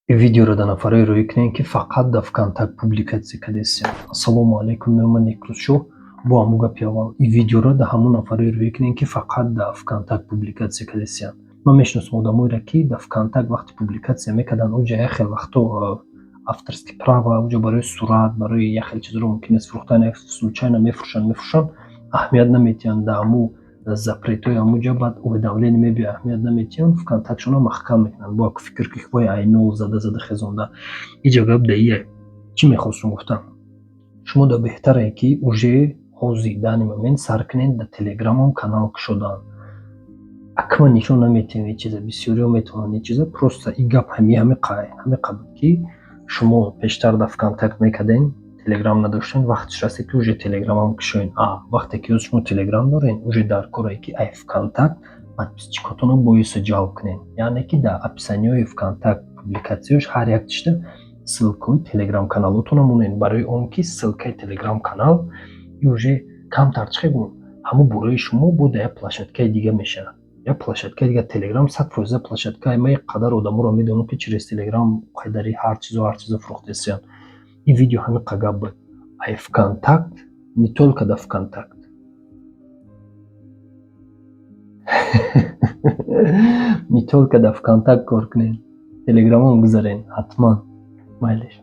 Видеоро дар нафарое рӯӣ кунем, ки фақат дар ВКонтакт публикатсия кардесиям. Ассалому алайкум, номи ман Некрӯзшоҳ. Бо ҳамун гапи аввал, ин видеоро дар ҳамун нафарое рӯӣ кунем, ки фақат дар ВКонтакт публикатсия кардесиям. Ман мешиносам одамоеро, ки дар ВКонтакт вақте публикатсия мекарданд, уҷа як хел вақто авторский права, уҷа барои сурат, барои як хел чизро мумкин аст фурӯхтан, як случайно мефурӯшанд, мефурӯшанд, аҳамият наметиҳанд дар ҳамун запретҳои ҳамун ҷа, баъд уведомление мебиёяд, аҳамият наметиҳанд, ВКонтактшонро маҳкам мекунанд. Бо фикр ки вой айнол зада зада хезонда. Иҷа гап дар ие. Чӣ мехостум гуфтан? Шумо дар беҳтаре, ки уже ҳозир, данный момент сар кунед дар Телеграмам канал кушодан. Акман нишон наметиҳем ин чиза, бисёриҳо метавонанд ин чиза, просто ин гап ҳамиқа буд, ки шумо пештар дар ВКонтакт мекардем, Телеграм надоштем, вақтиш расид, ки уже Телеграмам кушоед. А вақте ки шумо Телеграм доред, уже дар корае, ки ай ВКонтакт подписчикотонро боиса ҷалб кунед, яъне ки дар описанияҳои ВКонтакт публикатсияш ҳар як тишта ссылкаҳои Телеграм каналотонро монед, барои он ки ссылкаи Телеграм канал и уже камтар, чӣ гӯям, ҳамун бораи шумо бо дар як площадкаи дига мешавад, як площадкаи дига. Телеграм 100% площадкаи. Ман як қадар одаморо медонам, ки через Телеграм қайдари ҳар чизо, ҳар чизо фурӯхтесиянд. Ин видео ҳамиқа гап буд. Ай ВКонтакт, не только дар ВКонтакт, не только дар ВКонтакт кор кунед, Телеграмам гузарен ҳатман. Майлеш.